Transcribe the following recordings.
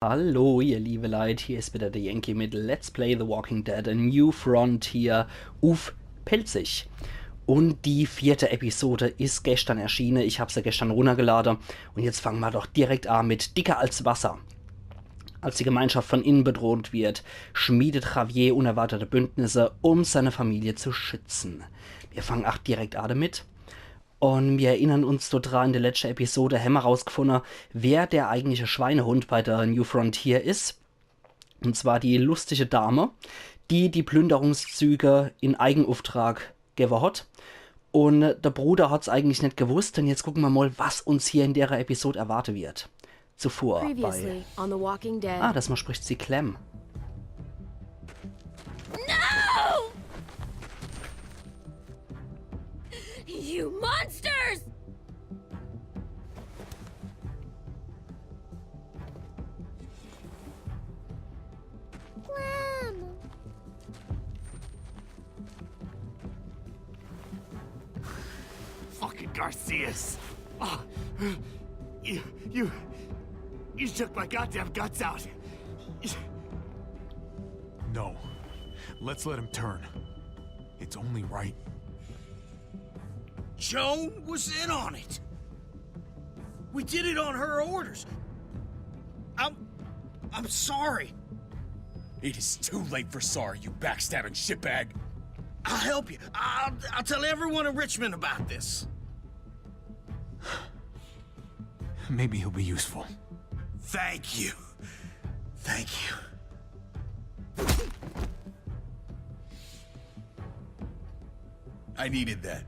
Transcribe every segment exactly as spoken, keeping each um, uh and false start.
Hallo, ihr liebe Leit, hier is wieder der Yankee mit Let's Play The Walking Dead: A New Frontier uff Pälzisch. Und die vierte Episode is gestern erschiene, ich hab se gestern runnergelade und jetzt fangen ma doch direkt a mit Dicker als Wasser. Als die Gemeinschaft von innen bedroht wird, schmiedet Javier unerwartete Bündnisse, um seine Familie zu schützen. Wir fangen ach direkt a damit. Und wir erinnern uns dort dran, in der letzten Episode hämmer rausgefunde, wer der eigentliche Schweinehund bei der New Frontier is. Und zwar die lustige Dame, die die Plünderungszüge in Eigenufftrag gewwe hat. Und der Bruder hat's eigentlich net gewusst. Und jetzt gucken wir mal, was uns hier in der Episode erwarte wird. Zuvor bei... Previously on The Walking Dead. Ah, das Mal spricht sie Clem. No! You monsters! Fucking Garcias! Oh, you, you, you took my goddamn guts out. No. Let's let him turn. It's only right. Joan was in on it. We did it on her orders. I'm, I'm sorry. It is too late for sorry, you backstabbing shitbag. I'll help you. I'll, I'll tell everyone in Richmond about this. Maybe he'll be useful. Thank you. Thank you. I needed that.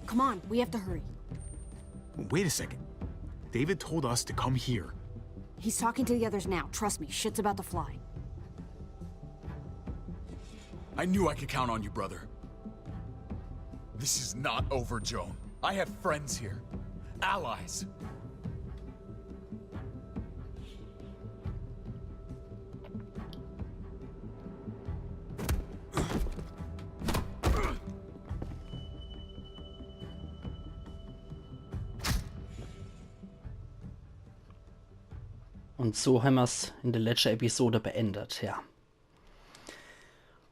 Come on, we have to hurry. Wait a second. David told us to come here. He's talking to the others now. Trust me, shit's about to fly. I knew I could count on you, brother. This is not over, Joan. I have friends here. Allies. Und so hämmer's in der letzten Episode beendet, ja.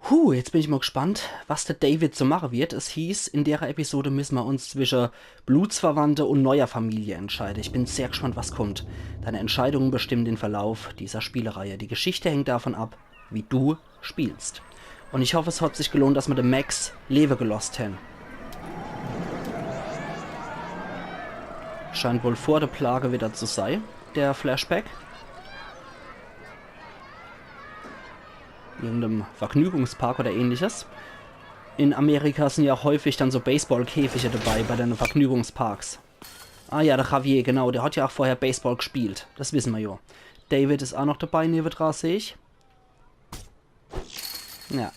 Huh, jetzt bin ich mal gespannt, was der David so mache wird. Es hieß, in der Episode müssen wir uns zwischen Blutsverwandte und neuer Familie entscheiden. Ich bin sehr gespannt, was kommt. Deine Entscheidungen bestimmen den Verlauf dieser Spielereihe. Die Geschichte hängt davon ab, wie du spielst. Und ich hoffe, es hat sich gelohnt, dass wir den Max lebe gelost haben. Scheint wohl vor der Plage wieder zu sein, der Flashback. Irgendeinem Vergnügungspark oder ähnliches. In Amerika sind ja auch häufig dann so Baseballkäfige dabei bei den Vergnügungsparks. Ah ja, der Javier, genau, der hat ja auch vorher Baseball gespielt. Das wissen wir ja. David ist auch noch dabei, nebendran, sehe ich. Ja.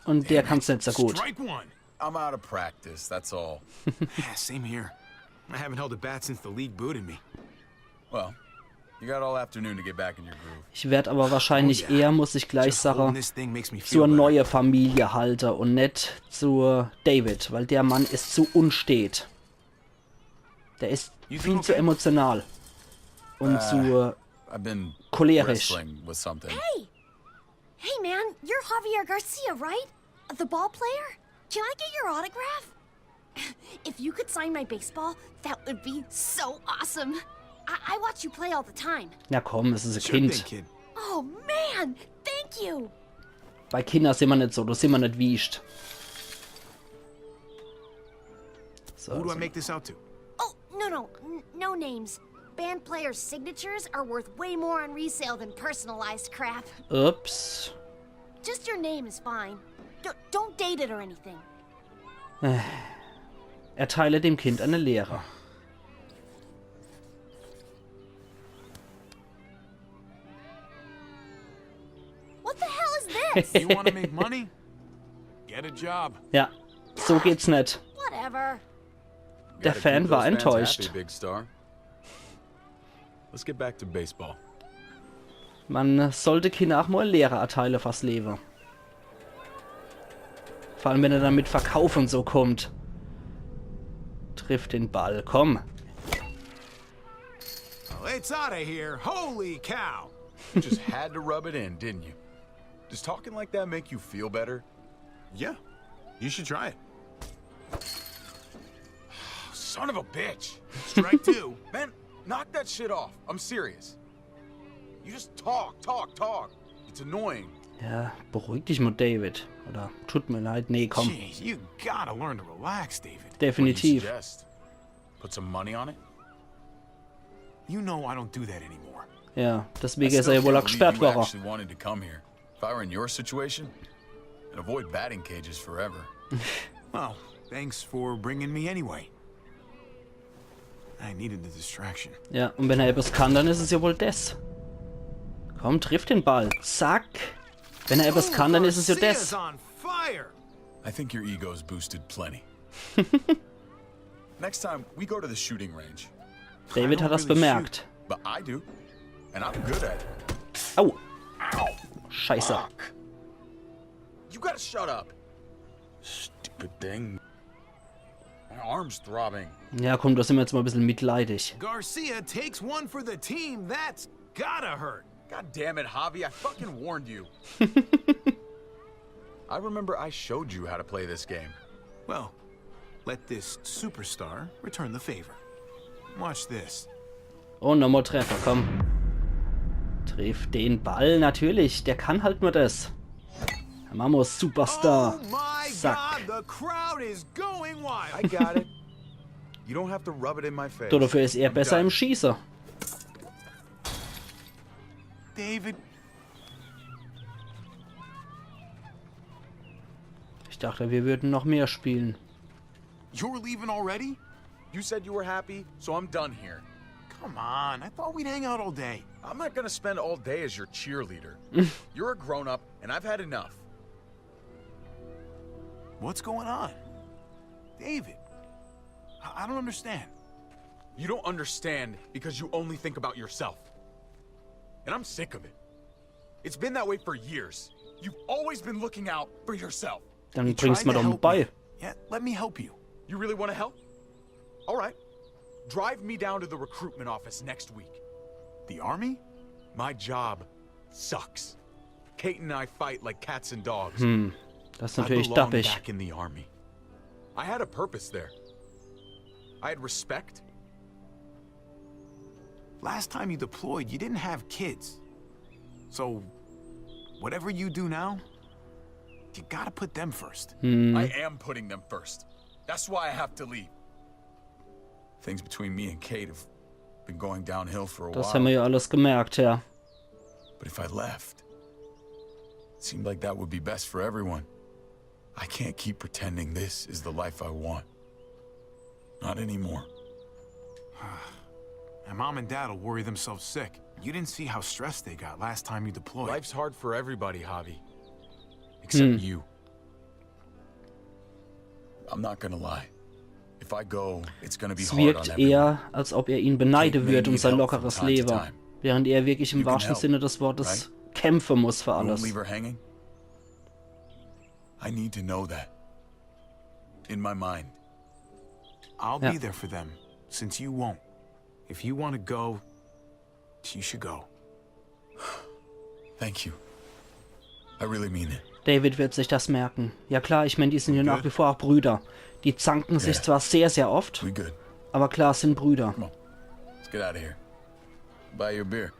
Und der kann's nicht so gut. Strike one! I'm out of practice, that's all. Yeah, same here. I haven't held a bat since the league booted me. Well, you got all afternoon to get back in your groove. Ich werd aber wahrscheinlich Oh ja. eher, muss ich gleich Just holding sagen, this thing makes me feel zur better. Neue Familie halte und net zu David, weil der Mann ist zu unstet. Der ist You viel think zu okay? Emotional und zu äh, I've been cholerisch. Wrestling with something. Hey! Hey, man, you're Javier Garcia, right? The ball player? Can I get your autograph? If you could sign my baseball, that would be so awesome. I, I watch you play all the time. Na komm, es ist ein Sure thing, Kind. Kid. Oh, man! Thank you! Bei Kinder sind wir nicht so, da sind wir nicht wiescht. So, Who do I so. Make this out to? Oh, no, no, n- no names. Band players' signatures are worth way more on resale than personalized crap. Ups. Just your name is fine. D- don't date it or anything. Erteile dem Kind eine Lehre. What the hell is this? You want to make money? Get a job. Ja, so geht's nicht. Whatever. Der Gotta Fan keep war those fans enttäuscht. Happy, Big Star. Let's get back to baseball. Man sollte Kinder auch mal Lehre erteile fürs Leben. Vor allem, wenn er dann mit Verkauf und so kommt. Trifft den Ball, komm. It's out of here. Holy cow. You just had to rub it in, didn't you? Does talking like that make you feel better? Yeah, you should try it. Son of a bitch. Strike two. Man, knock that shit off. I'm serious. You just talk, talk, talk. It's annoying. Ja, beruhig dich mal, David. Oder tut mir leid, nee, komm. Jeez, you gotta learn to relax, David. What do you Definitiv. Suggest? Put some money on it? You know I don't do that anymore. Ja, I deswegen is er still ja wohl can't auch gesperrt believe you worden. Actually wanted to come here. If I were in your situation, I'd avoid batting cages forever. Well, thanks for bringing me anyway. I needed the distraction. Ja, und wenn er etwas kann, dann is es ja wohl des. Komm, triff den Ball. Zack. Wenn er etwas kann, dann is es ja Garcia's des. On fire. I think your ego's boosted plenty. Next time, we go to the shooting range. David hat das bemerkt. But I do. And I'm good at it. Au. Scheiße. You gotta shut up. Stupid thing. My arm's throbbing. Ja, komm, da sind wir jetzt mal ein bisschen mitleidig. Garcia takes one for the team. That's gotta hurt. God damn it, Javi. I fucking warned you. I remember I showed you how to play this game. Well, let this superstar return the favor. Watch this. Oh, nochmal Treffer, komm. Triff den Ball, natürlich. Der kann halt nur das. Herr Mamos, Superstar. Oh my Zack. God, the crowd is going wild. I got it. You don't have to rub it in my face. So, dafür ist er I'm besser done. Im Schießen. David, Ich dachte, wir würden noch mehr spielen. you're leaving already? You said you were happy, so I'm done here. Come on, I thought we'd hang out all day. I'm not gonna spend all day as your cheerleader. You're a grown up, and I've had enough. What's going on? David, I I don't understand. You don't understand because you only think about yourself. And I'm sick of it. It's been that way for years. You've always been looking out for yourself. Dann You bring's tried mal to doch mal help bei. me. Yeah, let me help you. You really want to help? All right. Drive me down to the recruitment office next week. The army? My job sucks. Kate and I fight like cats and dogs. Hm, das ist I natürlich belong dappig. Back in the army. I had a purpose there. I had respect. Last time you deployed, you didn't have kids. So, whatever you do now, you gotta put them first. Hm, I am putting them first. That's why I have to leave. Things between me and Kate have been going downhill for a das while. Haben wir ja alles gemerkt, ja. But if I left, it seemed like that would be best for everyone. I can't keep pretending this is the life I want. Not anymore. And mom and dad'll worry themselves sick. You didn't see how stressed they got last time you deployed. Life's hard for everybody, Javi. Except Hm. You. I'm not gonna lie. If I go, it's gonna be Es hard on wirkt everyone. Eher, als ob er ihn beneiden Kate may würde um need sein help from lockeres time to Leben, time. während er wirklich im You can wahrsten help, Sinne des Wortes right? kämpfen muss für You won't alles. Leave her hanging? I need to know that. In my mind. I'll Yeah. Be there for them, since you won't. If you want to go, you should go. Thank you. I really mean it. David wird sich das merken. Ja klar, ich meine, die sind ja nach wie vor auch Brüder. Die zanken sich Ja. Zwar sehr, sehr oft, We good. Aber klar, es sind Brüder. Come on. Let's get out of here. Buy you a beer.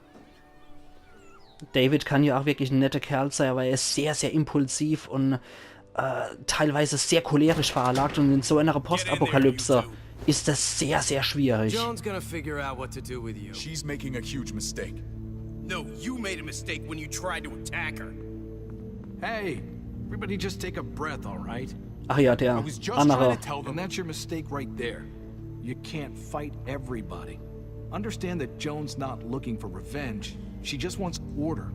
David kann ja auch wirklich ein netter Kerl sein, aber er ist sehr, sehr impulsiv und äh, teilweise sehr cholerisch veranlagt und in so einer Postapokalypse ist das sehr, sehr schwierig. Joan's gonna figure out what to do with you. She's making a huge mistake. No, you made a mistake when you tried to attack her. Hey, everybody just take a breath, all right? Ach ja, der I was just trying andere. To tell And them. That's your mistake right there. You can't fight everybody. Understand that Joan's not looking for revenge. She just wants order.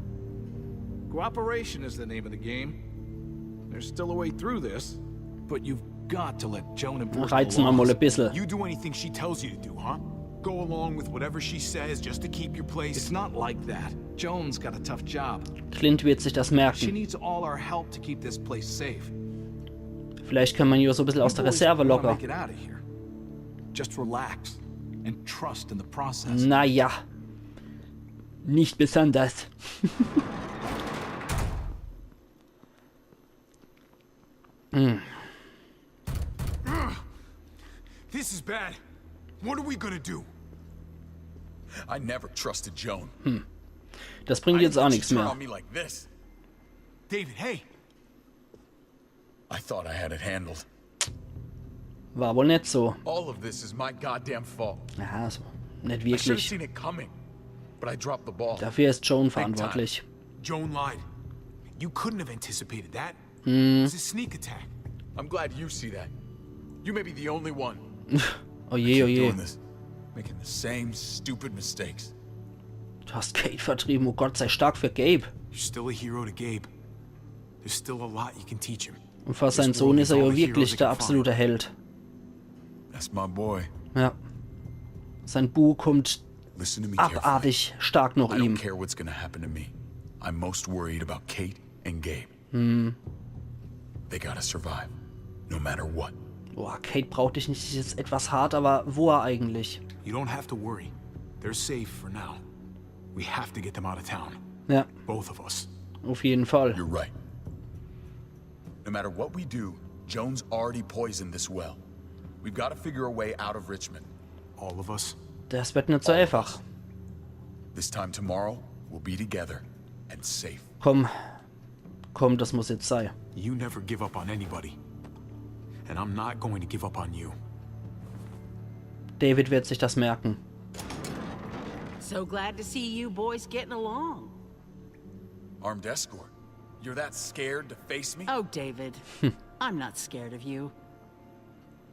Cooperation is the name of the game. There's still a way through this, but you've got to let Joan enforce the Reizen wir mal laws. Ein bisschen. You do anything she tells you to do, huh? Go along with whatever she says just to keep your place. It's not like that. Joan's got a tough job. Clint wird sich das She merken. Needs all our help to keep this place safe. Vielleicht kann man ja so ein bisschen aus der You boys Reserve wanna locken. Make it out of here. Just relax and trust in the process. Naja. Nicht besonders. Hm. This is bad. What are we gonna do? I never trusted Joan. Das bringt jetzt auch nichts mehr. Me like this. David, hey. I thought I had it handled. War wohl net so. All of this is my goddamn fault. Ja, so. Net I should have wirklich. Seen it coming, but I dropped the ball. Dafür ist Joan verantwortlich. Joan lied. You couldn't have anticipated that. It was a sneak attack. I'm glad you see that. You may be the only one. Oh je, oh je. This, making the same stupid mistakes. Du hast Kate vertrieben. Oh Gott, sei stark für Gabe. You're still a hero to Gabe. There's still a lot you can teach him. Und für seinen Sohn ist er ja wirklich der absolute Held. That's my boy. Ja. Sein Bu kommt Listen to me carefully. Abartig stark nach I don't ihm. Care what's gonna happen to me. I'm most worried about Kate and Gabe. They gotta survive, no matter what. Boah, Kate braucht dich nicht, ist jetzt etwas hart, aber wo er eigentlich? You don't have to worry. They're safe for now. We have to get them out of town. Ja, Both of us. Auf jeden Fall. You're right. No matter what we do, Joan's already poisoned this well. We've got to figure a way out of Richmond. All of us. Das wird net so einfach. This time tomorrow, we'll be together and safe. Komm. Komm, das muss jetzt sei. You never give up on anybody. And I'm not going to give up on you. David wird sich das merken. So glad to see you boys getting along. Armed escort. You're that scared to face me? Oh, David. I'm not scared of you.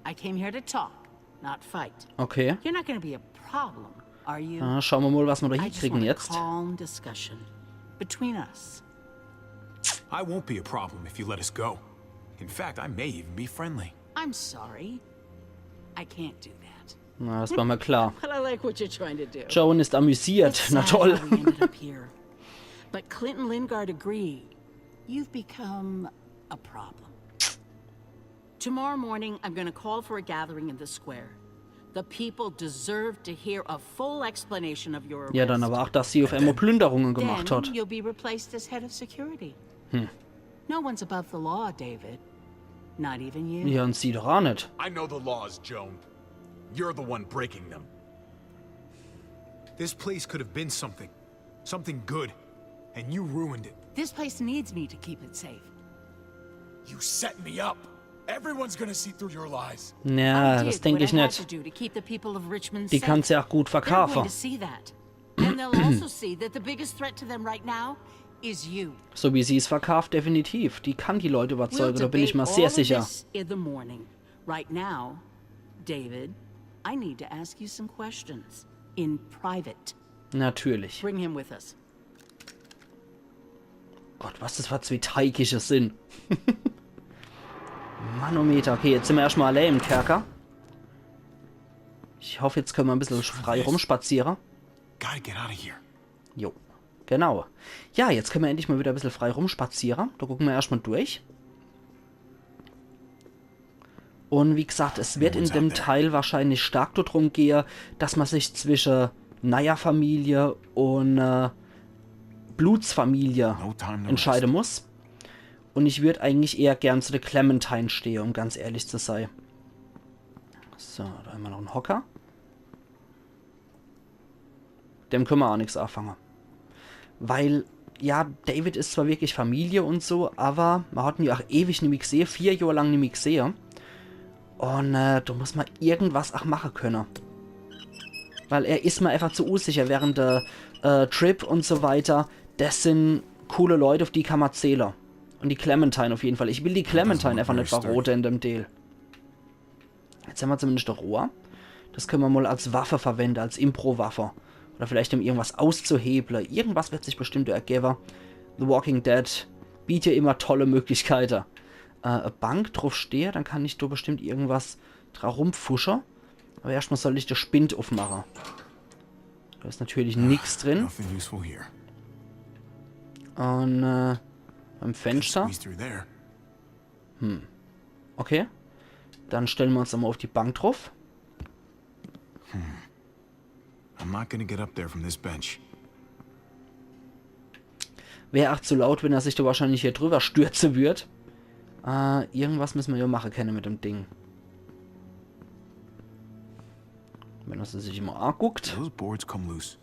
I came here to talk, not fight. Okay. You're not gonna be a problem, are you? Na, schauen wir mal, was wir da I just hinkriegen want a jetzt. Calm discussion between us. I won't be a problem if you let us go. In fact, I may even be friendly. I'm sorry. I can't do that. Na, das war mir klar. But I like what you're trying to do. Joan ist amüsiert. It's Na sad toll. How we ended up here. But Clint and Lingard agree. You've become a problem. Tomorrow morning, I'm going to call for a gathering in the square. The people deserve to hear a full explanation of your arrest. Ja, dann aber auch, dass sie auf einmal Plünderungen gemacht Then hat. You'll be replaced as head of security. No one's above the law, David. Not even you. Ja, und sie doch auch net. I know the laws, Joan. You're the one breaking them. This place could have been something. Something good. And you ruined it. This place needs me to keep it safe. You set me up. Everyone's gonna see through your lies. Ja, I das did denk what ich I had to net. Do to keep the people of Richmond Die safe. Kannst ja auch gut They're going verkaufen. To see that. And they'll also see that the biggest threat to them right now is you. So wie sie es verkauft, definitiv. Die kann die Leute We'll überzeugen, da bin ich mal debate sehr all of sicher. This in the morning. Right now, David, I need to ask you some questions. In private. Natürlich. Bring him with us. Gott, was das für zwei Teigige sin. Manometer. Okay, jetzt sin wir erschtmal allee im Kerker. Ich hoff, jetzt könne wir e bissel frei rumspaziere. Gotta get out of here. Jo, genau. Ja, jetzt könne wir endlich mal wieder e bissel frei rumspaziere. Da gucke wir erschtmal durch. Und wie gesagt, es wird in dem Teil wahrscheinlich stark drum gehe, dass man sich zwischen neier Familie und äh, Blutsfamilie No time to entscheide rest. Muss. Und ich würd eigentlich eher gern zu der Clementine stehe, um ganz ehrlich zu sei. So, da hämmer noch en Hocker. Dem könne mer auch nix anfange. Weil, ja, David is zwar wirklich Familie und so, aber mer hat en ja auch ewig nimmi gsehe, vier Johr lang nimmi gsehe. Und äh, da muss mer irgendwas auch mache könne. Weil er is mer einfach zu unsicher während der äh, Trip und so weiter. Das sin coole Leute, auf die kann mer zähle. Und die Clementine auf jeden Fall. Ich will die Clementine einfach net verrote in dem Deal. Jetzt hämmer zumindest e Rohr. Das könne mer mal als Waffe verwende, als Impro-Waffe. Oder vielleicht um irgendwas auszuheble. Irgendwas wird sich bestimmt ergebe. The Walking Dead bietet ja immer tolle Möglichkeite. Äh, e Bank drauf stehe, dann kann ich da bestimmt irgendwas dra rumfusche. Aber erschtmal soll ich de Spind uffmache. Da is natürlich nix drin. Nothing useful here. Und äh, beim Fenster. Squeeze through there. Okay. Dann stelle mer uns da mal auf die Bank drauf. I'm not gonna get up there from this bench. Wär ach zu laut, wenn er sich do wahrscheinlich hier drüber stürze würd. Äh, irgendwas müsse mer jo mache kenne mit dem Ding. Wenn er sich immer anguckt. Those boards come loose.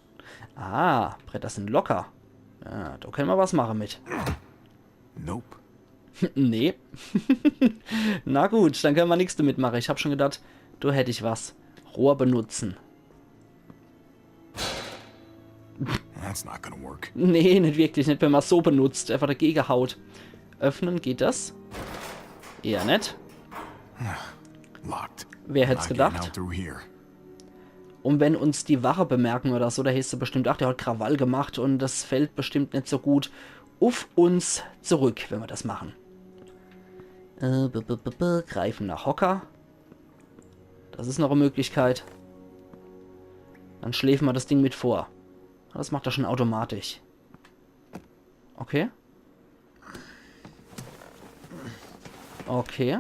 Ah, Bretter sin locker. Ja, do kenne mer was mache mit. Nope. Nee. Na gut, dann kenne mer nix damit mache. Ich hab schon gedacht, do hätt ich was. Rohr benutzen. That's not gonna work. Nee, net wirklich, net wenn mer so benutzt. Einfach dagege haut. Öffnen, geht das? Eher net. Locked. Wer hätt's gedacht? Not getting out through here. Und wenn uns die Wache bemerken oder so, do heeßt es bestimmt, ach, der hat Krawall gemacht und das fällt bestimmt net so gut uff uns zurück, wenn mer das machen. Äh, b -b -b -b Greifen nach Hocker. Das is noch e Möglichkeit. Dann schläfe mer das Ding mit vor. Das macht er schon automatisch. Okay. Okay.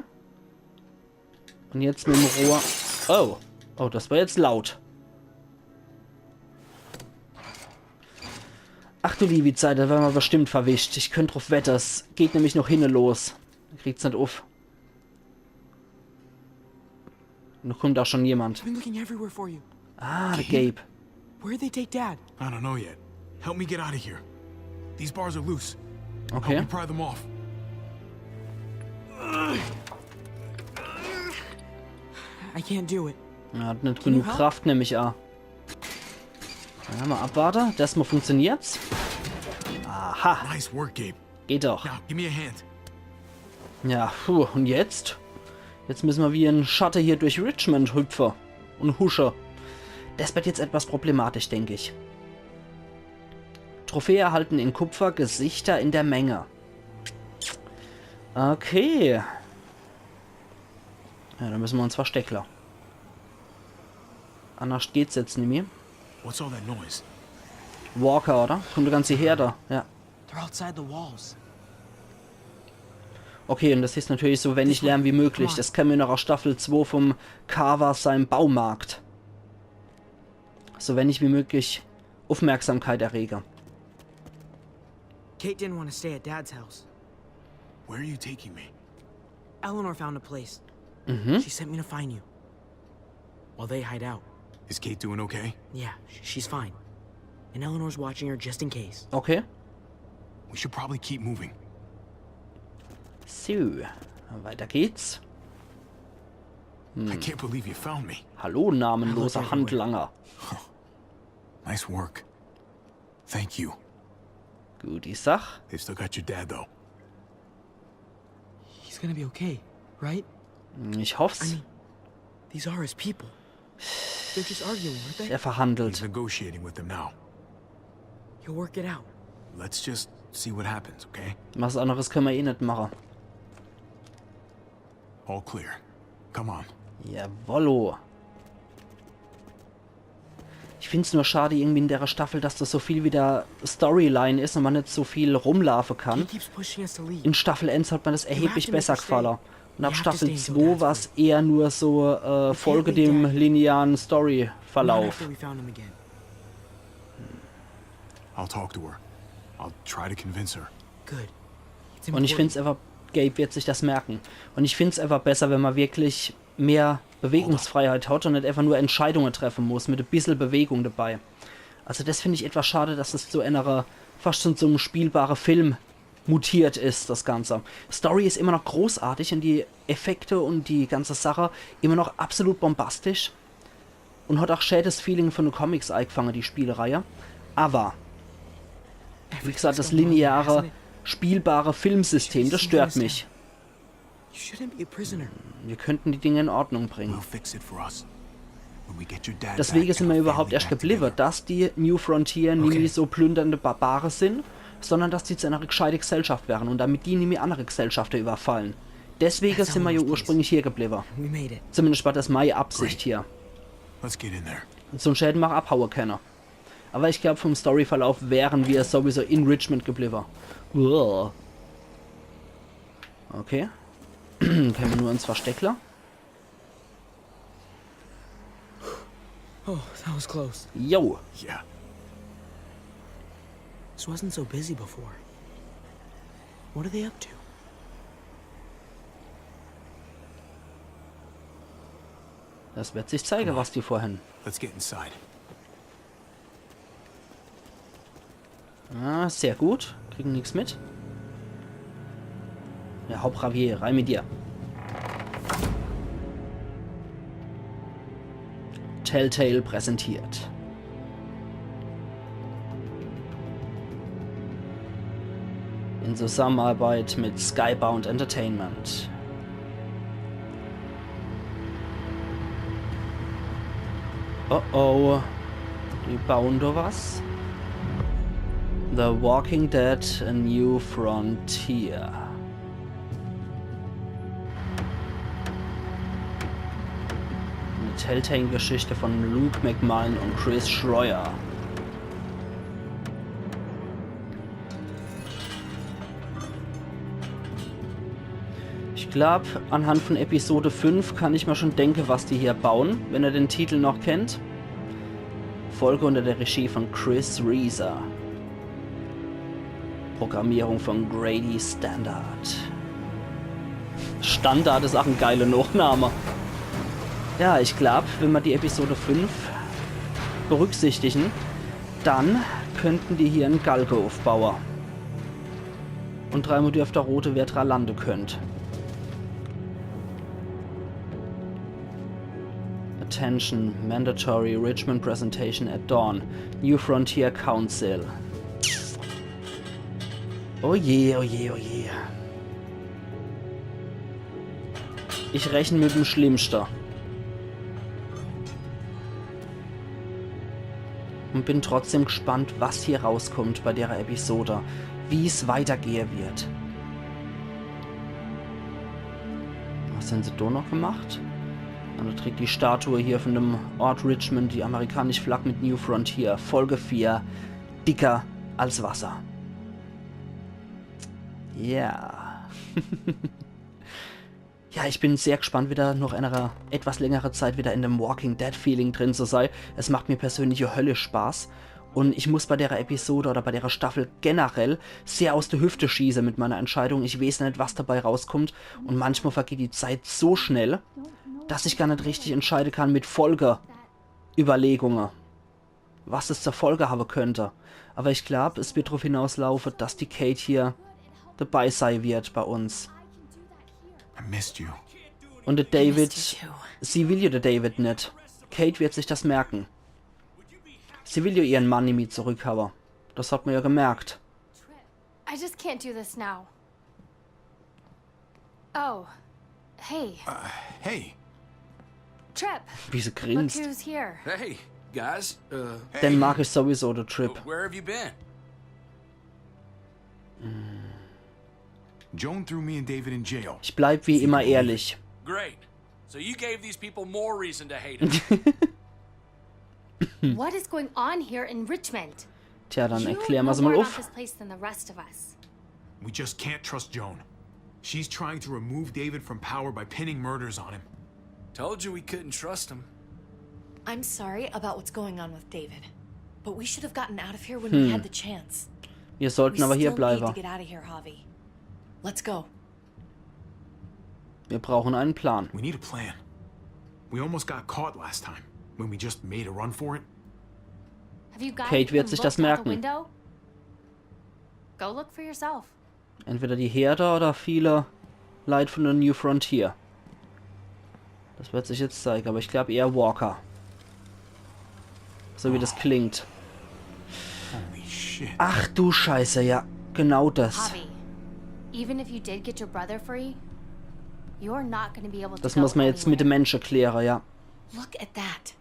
Und jetzt mit dem Rohr. Oh. Oh, das war jetzt laut. Ach du liebi Zeit, do wern mer bestimmt verwischt. Ich könnt druff wette, es geht nämlich noch hinne los. Kriegt's net uff. Do kommt ach schon jemand. I've been looking everywhere for you. Ah, der Gabe. Where'd they take Dad? I don't know yet. Help me get out of here. These bars are loose. Help me pry them off. Okay. I can't do it. Er hat net genug Kraft, nemm ich a. Ja, mal abwarte. Das mal funktioniert's. Aha. Nice work, Gabe. Geht doch. Now, give me a hand. Ja, puh, und jetzt? Jetzt müsse mer wie en Schatte hier durch Richmond hüpfe und husche. Das wird jetzt etwas problematisch, denk ich. Trophäe erhalten in Kupfer, Gesichter in der Menge. Okay. Ja, do müsse mer uns versteckle. Annerscht geht's jetzt nimmi. What's all that noise? Walker, oder? Kommt e ganze Herde. Ja. They're outside the walls. Okay, und das is natürlich so wenig Lärm wie möglich. Das kenne mer noch aus Staffel zwei vom Carver seinem Baumarkt. So wenig wie möglich Aufmerksamkeit errege. Kate didn't want to stay at Dad's house. Where are you taking me? Eleanor found a place. Mhm. She sent me to find you. While they hide out. Is Kate doing okay? Yeah, sh- she's fine. And Eleanor's watching her just in case. Okay. We should probably keep moving. So, weiter geht's. I can't believe you found me. Hallo, namenloser Handlanger. Nice work. Thank you. Gute Sach. They've still got your dad, though. He's gonna be okay, right? Ich hoff's. I mean, these are his people. They're just arguing, aren't they? Er verhandelt. He's negotiating with them now. You'll work it out. Let's just see what happens, okay? Was anneres kenne mer eh net mache. All clear. Come on. Jawollo. Ich find's nur schade irgendwie in der Staffel, dass das so viel wieder Storyline is und man net so viel rumlaufe kann. He keeps pushing us to leave. In Staffel eens hat mer das erheblich besser gefalle. Und ab Staffel zwei war's eher nur so, äh, folge dem linearen Story-Verlauf. Not after we found him again. I'll talk to her. I'll try to convince her. Good. Und ich find's einfach, Gabe wird sich das merken. Und ich find's einfach besser, wenn man wirklich mehr Bewegungsfreiheit hat und net einfach nur Entscheidungen treffen muss, mit e bissel Bewegung dabei. Also das find ich etwas schade, dass es zu einer, fast schon zum spielbare Film mutiert is, das Ganze. Story is immer noch großartig und die Effekte und die ganze Sache immer noch absolut bombastisch. Und hat auch schädes Feeling von de Comics eingefangen, die Spielereihe. Aber, wie gesagt, das lineare, spielbare Filmsystem, das stört mich. You shouldn't be a prisoner. Wir könnten die Dinge in Ordnung bringen. We'll fix it for us. When we get your dad back and our family back together. Deswegen sind wir überhaupt erst geblieben, dass die New Frontier nie so plündernde Barbare sind, sondern dass die zu einer gescheite Gesellschaft werden und damit die nie mehr andere Gesellschaften überfallen. Deswegen sind wir ja ursprünglich hier geblieben. Zumindest war das meine Absicht hier. Let's get in there. Und sonst hätten wir auch abhauen können. Aber ich glaub, vom Storyverlauf wären wir sowieso in Richmond geblieben. Uah. Okay. Können wir nur ins Versteckler? Oh, that was close. Jo. Yeah. This wasn't so busy before. What are they up to? Das wird sich zeigen, was die vorhin. Let's get inside. Ah, sehr gut. Kriegen nix mit. Ja, hopp, Javier, rein mit dir. Telltale präsentiert. In Zusammenarbeit mit Skybound Entertainment. Oh oh. Die bauen da was. The Walking Dead: A New Frontier. Eine Telltale-Geschichte von Luke McMullen und Chris Schroyer. Ich glaub, anhand von Episode fünf kann ich mir schon denken, was die hier bauen, wenn ihr den Titel noch kennt. Folge unter der Regie von Chris Reeser. Programmierung von Grady Standard. Standard is auch ein geiler Nachname. Ja, ich glaub, wenn wir die Episode fünf berücksichtigen, dann könnten die hier einen Galge aufbauen. Und dreimal dürft der rote Wert dran landen könnt. Attention, mandatory Richmond presentation at dawn. New Frontier Council. Oh je, oh je, oh je. Ich rechne mit dem Schlimmsten. Und bin trotzdem gespannt, was hier rauskommt bei der Episode, wie's weitergehe wird. Was hän se do noch gemacht? Und da trägt die Statue hier von dem Ort Richmond die amerikanische Flagge mit New Frontier, Folge vier, dicker als Wasser. Ja. Ja, ich bin sehr gespannt, wieder noch einer etwas längere Zeit wieder in dem Walking Dead Feeling drin zu sein. Es macht mir persönlich ja höllisch Spaß. Und ich muss bei der Episode oder bei der Staffel generell sehr aus der Hüfte schießen mit meiner Entscheidung. Ich weiß nicht, was dabei rauskommt. Und manchmal vergeht die Zeit so schnell, dass ich gar nicht richtig entscheiden kann mit Folgeüberlegungen, was es zur Folge haben könnte. Aber ich glaub, es wird darauf hinauslaufen, dass die Kate hier dabei sein wird bei uns. I missed you. Und der David, sie will ja der David nicht. Kate wird sich das merken. Sie will ja ihren Mann nimmi zurückhaben. Das hat man ja gemerkt. I just can't do this now. Oh, hey, Hey, Tripp. Wie sie Look grinst. Who's here. Hey, guys. Uh, Den mag ich sowieso, der Tripp. Where have you been? Joan threw me and David in jail. Ich bleib wie immer ehrlich. Great. So you gave these people more reason to hate us. What is going on here in Richmond? Tja, dann You erklär know mal's more mal about auf. This place than the rest of us. We just can't trust Joan. She's trying to remove David from power by pinning murders on him. Told you we couldn't trust him. I'm sorry about what's going on with David, but we should have gotten out of here when we had the chance. Wir sollten We aber hier still need to bleiben. Get out of here, Javi. Let's go. Wir brauchen einen Plan. We need a plan. We almost got caught last time when we just made a run for it. Have you guys Kate wird even sich das looked out the merken. Window? Go look for yourself. Entweder die Herde oder viele Leute von der New Frontier. Das wird sich jetzt zeigen, aber ich glaub eher Walker. So wie das klingt. Holy shit. Ach du Scheiße, ja. Genau das. Javi, even if you did get your brother free, you're not going to be able to. Das Go muss man jetzt mit dem anywhere. Menschen klären, ja. Look at that.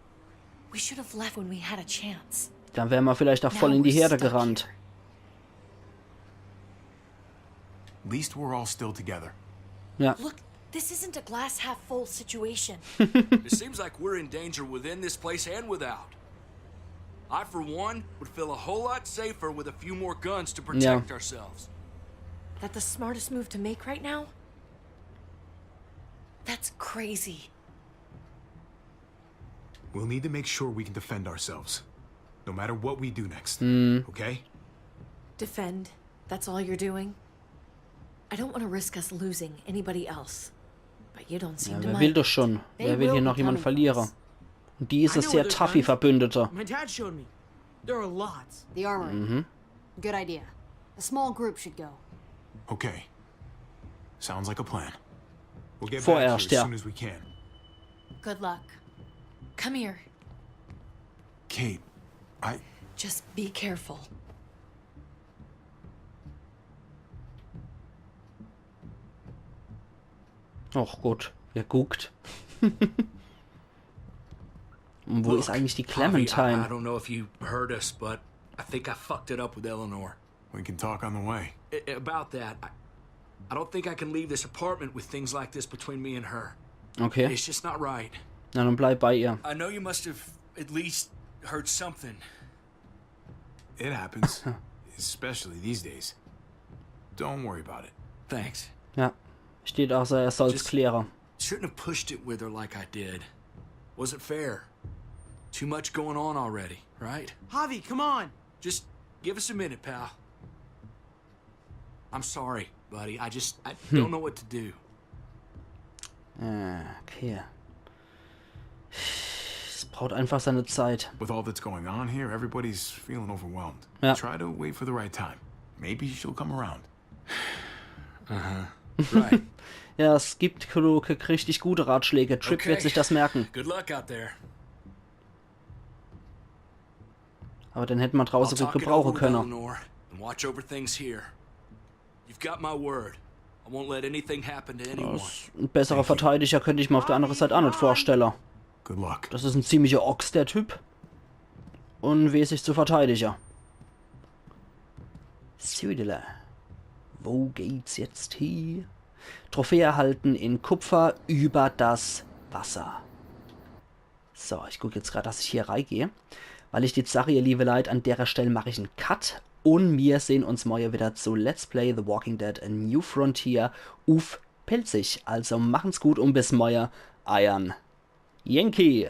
We should have left when we had a chance. Dann wären wir vielleicht auch voll Now in die we're Herde stuck gerannt. Here. At least we're all still together. Ja. Look, this isn't a glass half full situation. It seems like we're in danger within this place and without. I, for one, would feel a whole lot safer with a few more guns to protect Yeah. Ourselves. That the smartest move to make right now? That's crazy. We'll need to make sure we can defend ourselves, no matter what we do next. Okay? Defend. That's all you're doing? I don't want to risk us losing anybody else. But you don't seem Ja, to wer mind. will das schon? They Wer will will hier be noch jemand coming verliere? for us. Und die is I know sehr where there's toughy guns. Verbündete. My dad showed me. There are lots. The armory. Mhm. Good idea. A small group should go. Okay. Sounds like a plan. We'll get For back here us, as yeah. soon as we can. Good luck. Come here. Kate, I. Just be careful. Och Gott, wer guckt? Und wo Look, is eigentlich die Javi, I, I Clementine? Don't know if you heard us, but I think I fucked it up with Eleanor. We can talk on the way. I, about that, I, I don't think I can leave this apartment with things like this between me and her. Okay, It's just not right. na dann bleib bei ihr. I know you must have at least heard something. It happens, especially these days. Don't worry about it. Thanks. Ja, steht auch so, er soll's Just- kläre. Shouldn't have pushed it with her like I did. Wasn't fair. Too much going on already, right? Javi, come on. Just give us a minute, pal. I'm sorry, buddy. I just I Hmm. don't know what to do. Ah, okay. Es braucht einfach seine Zeit. With all that's going on here, everybody's feeling overwhelmed. Yeah. Try to wait for the right time. Maybe she'll come around. Right. Ja, es gibt genug richtig gute Ratschläge. Tripp wird Okay. Sich das merken. Good luck out there. Aber den hätt ma drauße I'll gut talk it gebrauche over with könne. Eleanor and watch over things here. You've got my word. I won't let anything happen to anyone. Ein besserer Verteidiger könnt ich mir auf der andere Seit auch net vorstelle. Good luck. Das is en ziemlicher Ochs, der Typ. Un wees sich zu verteidige. Südele. Wo geht's jetzt hie? Trophäe erhalten in Kupfer über das Wasser. So, ich guck jetzt grad, dass ich hier reigeh. Weil ich jetzt sag, ihr liebe Leit, an derer Stell mach ich en Cut. Un mir sehn uns morje wieder zu Let's Play The Walking Dead: A New Frontier uff Pälzisch. Also machen's gut un bis morje. Eiern Yankee.